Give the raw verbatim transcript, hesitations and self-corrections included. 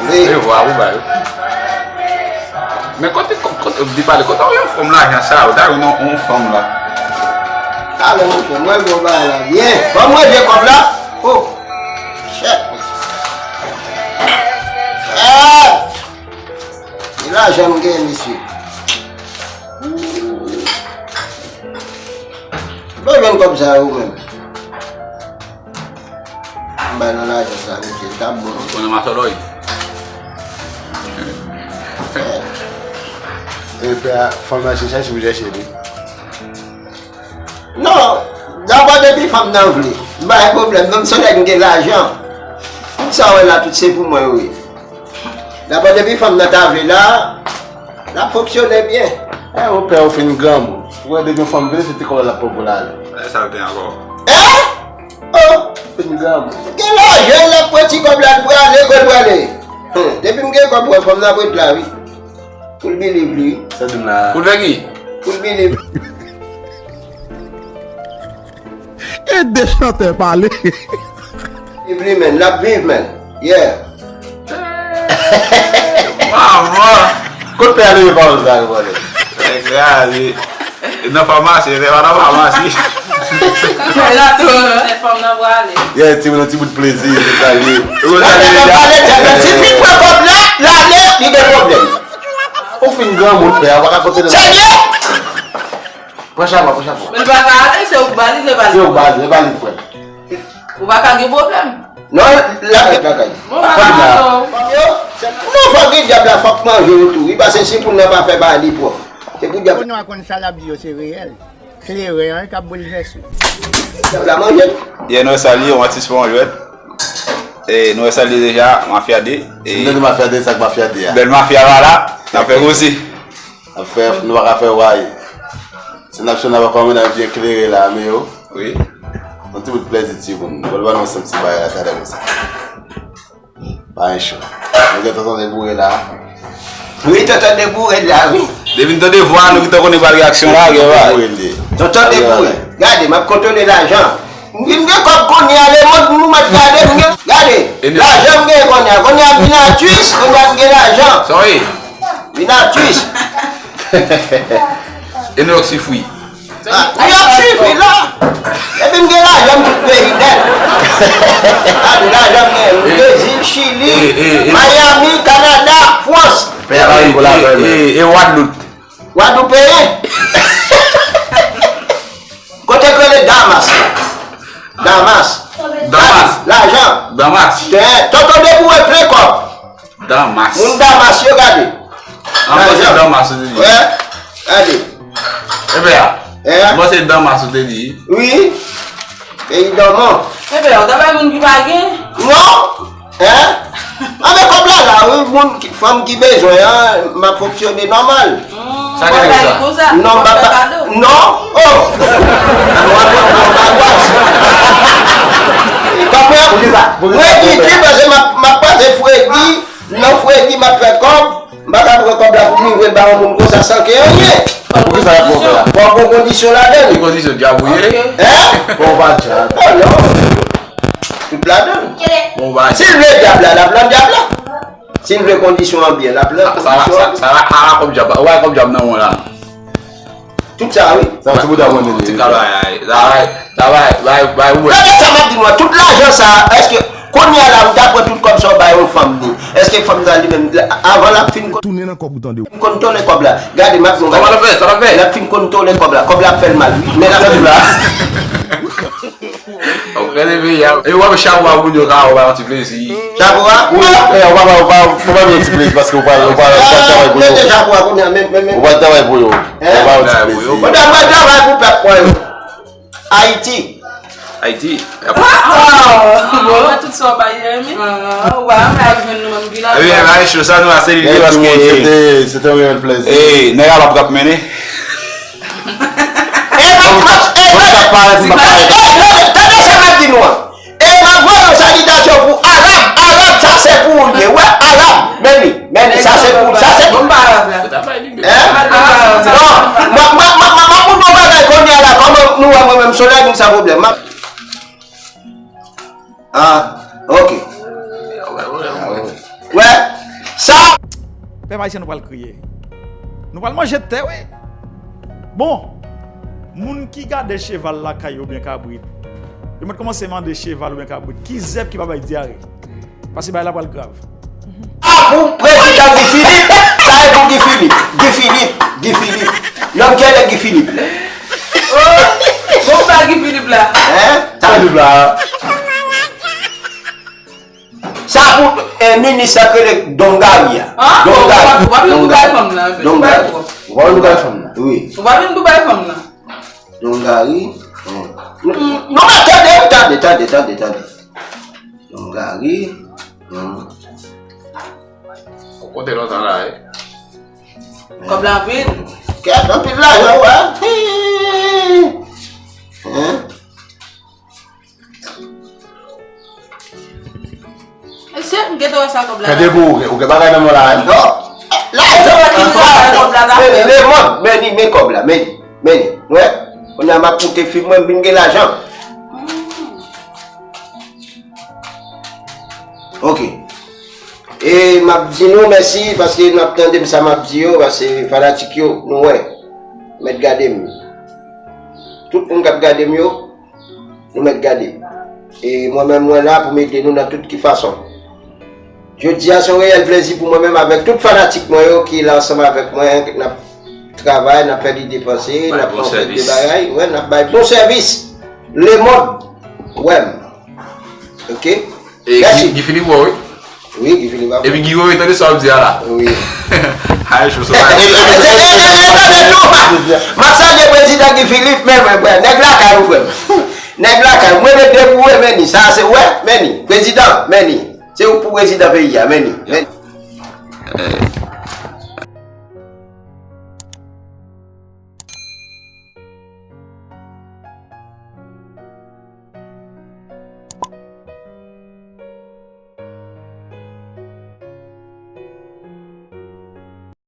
Wi. Yo vwa ou ba yo. Men kote, kote, kote, di pale, kote w yon fanm lajan sa, ou ta yon, yon fanm la. Alò, monchè, mwen bon bagay la byen. Ban mwen de kòb la. Oh. Shit. Ah! E lajan m gen, mesye. Bon, jwenn kòb sa yo menm. M bay nan lajan sa, mesye, l t ap bon. Ou nan Masolòy? E pè a, fanm nan se chèche pou chèche li. Non, dabò depi fanm nan vle, m pa gen pwoblèm, non, m se nèg m gen lajan. Tout sa w wè la, tout se pou mwen yo ye. Dabò depi fanm nan ta vle la, l ap fonksyone byen. E ou pè ou fin granmoun. Ou wè depi yon fanm vle, se ti kòb la l ap pran pou l ale. E sa l gen ankò? E? Oh! Fin granmoun. Gen lajan, l ap pran ti kòb la, l prale, kote l prale. Hum, depi m gen kòb, wè fanm nan ap ret la, wi. Pou l believe li, wi. Sa di m la. Pou l fè ki? Pou l believe. E de chantè pale. Believe li, man. L ap viv, man. Yeah. Manman! Kot pè a leve pawòl sa yo, brother? Ekraze. Nan famasi, se pa nan famasi. Fè la tou. Fè fanm nan prale. Yeah, ti moun, ti bout plezi, se sa l ye. Gade, gade, gade, gade, si li pran kòb la, l ale, li gen pwoblèm. Ou fin granmoun, pè a, ou pa ka pote nan. Serye? Pran chapo, pran chapo. Men li pa ka ale, se ou k ba li, se pa li. Se ou k ba li, se pa li k pran. Ou pa ka gen pwoblèm. Non, l ap ret lakay. Bon, pa ka non. Fanm yo, se, non, fòk gen dyab la, fòk manje yo tou. Wi, paske si moun nan pa fè bagay li pwòp. Se pou dyab. Kounye a konn sa l ap di yo, se reyèl. Kleren an k ap boulvèse. Dyab la manje. Yeah, nou salye yon atis pa yon jwèt. E nou salye deja, Mafya de. E si nou tande Mafya de, sa k Mafya de a? Bèl mafya pa la, n ap fè koze. N ap fè, nou pa ka fè way. Se n ap fè, n ap kòmande byen klere la, men yo. Wi. Yon ti bout plèzi, timoun. Bon, ban nou yon ti bagay la, talè konsa. Pa gen cho. Nou gen tonton Deboure la. Wi, tonton Deboure la, wi. Depi n tande vwa, nou gentan konnen pral gen aksyon la, gen vwa. Deboure li ye. Tonton Deboure. Gade, m ap kontwole lajan. M vin gen kòb kounye a, lemonn nou mèt gade, m gen, gade. Lajan m gen kounye a, kounye a vin atwis, kounye a m gen lajan. Sa w ye? Vin atwis. E nou yo k sifri. Ah, nou yo k sifri la. Epi m gen lajan m tout peyi nèt. Gade lajan m gen, Brezil, Chili, Miami, Kanada, Frans. Pè a pa vin pou lajan menm. E, e, e Gwadloup. Gwadloupéyen. Kote k rele Damas? Damas. Damas. Lajan. Damas. Tonton Deboure plen kòb. Damas. Moun Damas yo gade. An panse Damas ou te di. Wè. Gade. Ebyen, an panse Damas ou te di. Wi. Peyi dòman. Ebyen, ou ta bay moun ki pa gen? Non. Hein? Anben kòb la la, wi, moun ki, fanm ki bezwen an, m ap fonksyone nòmal. Sa ki te sa? Non, m pa, pa, non, oh! Kòb mwen, fredi, paske m ap, m ap pase fredi, nan fredi m ap fè kòb, m pa ka pran kòb la pou m livre l ba yon moun konsa san ke anyen. Poukisa y ap pran kòb la? Fòk gon kondisyon ladan l. Ki kondisyon, dyab ou ye? Hein? Bon, pa dyab. Oh non. Tout ladan l. Bon, pa dyab. Si l vle dyab la, l ap nan dyab la. Si l vle kondisyon an byen, l ap nan kondisyon an. Sa la, sa la, ala kòb dyab la. Ou wè kòb dyab nan men w la. Tout sa, wi. Sa, se pou ta konnen li. Ti ka bay, bay, bay, bay, bay, ou wè. Gade sa m ap di nou an, tout lajan sa, èske kounye a la, ou ta pran tout kòb sa w bay yon fanm ni? Èske fanm nan li menm, avan l ap fin ko-, tounen nan kòb ou tande. Kontwole kòb la. Gade, m ap di nou. Sa w ap fè, sa w ap fè. L ap fin kontwole kòb la. Kòb la ap fè l mal, wi. Men l ap fè l mal. Ou prale peyi a. E w ap chapo a moun yo ka, ou ba yon ti plezi. Chapo a? Wi, e, ou pa, ou pa, ou pa yon ti plezi paske ou pa, ou pa, ou pa travay pou yo. Mete chapo a kounye a, men, men, men. Ou pa travay pou yo. Hein? Ou pa yon ti plezi. Ou pa travay pou pèp mwen yo. Ayiti. Ayiti. Ah, bon, tout sa w bay Jeremy. Ah, w ap jwenn nou menm ki la. Ebyen, bay cho sa nou a selil li paske se te, se te yon reyèl plezi. E, nèg a p ap mennen. E, m ap, e, tande, tande sa m ap di nou an. E, m ap voye yon salitasyon pou Arab. Arab, sa se pou ou l ye. Wè, Arab, men li, men li, sa se pou, sa se pou. Hein? Non, m ap, m ap, m ap, m ap, m ap pou bon bagay kounye a la, kòman nou wè mwen menm, se yon nèg m san pwoblèm. M ap, ah, ok. Wè. Sa Pèp ayisyen, nou pral kriye. Nou pral manje tè, wi. Bon, moun ki gade cheval lakay yo oubyen kabrit, yo mèt kòmanse mande cheval oubyen kabrit ki zèb ki pa bay dyare. Paske bagay la pral grav. A pou prezidan Guy Philippe, sa e pou Guy Philippe. Guy Philippe, Guy Philippe. Nonm ki rele Guy Philippe. Oh, bon pa Guy Philippe la. Hein? Sa pou eh, minis sa k rele Don Gary a. Ah, Don ou Gary. pa- ou pa vin Don pou bay Gary. Fanm nan. Don Gary. Ou pa vin pou bay fanm nan. Wi. Ou pa vin pou bay fanm nan. Don Gary. Hmm. Non, non, tande, tande, tande, tande, tande. Don Gary. Hmm. Ou konte lontan la, eh? Kòb la anpil. Kèt, anpil lajan, wè. Hein? Mesye, m gentan wè sa kòb la. Gade pou ou, ou gen bagay nan men la, eh? Non. Lajan anpil Kòb la, lajan. Men, men, men, men, men kòb la, men, men, wè. Kounye a m ap moute fim mwen, m vin gen lajan. Ok. E m ap di nou mèsi paske nou ap tande m sa m ap di yo, paske fanatik yo, nou wè. Mèt gade m. Tout moun k ap gade m yo, nou mèt gade. E mwen menm mwen la pou m ede nou nan tout ki fason. Jodi a se yon reyèl plezi pou mwen menm avèk tout fanatik mwen yo ki la ansanm avèk mwen, n ap travay, n ap fè lide panse, n ap fè yon seri de bagay, wè, n ap bay bon sèvis. Lemonn wè m. Ok? E Guy Philippe wè, wi. Wi, Guy Philippe. Epi Guy wè, tande sa w ap di a la. Wi. Ay, chou sa. Tande tou, m ap salye prezidan Guy Philippe, men mwen, mwen, nèg lakay ou frè m. Nèg lakay, mwen mete pou wè, men ni, sa se wè, men ni, prezidan, men ni. Se ou pou prezidan peyi a, men ni. Men ni.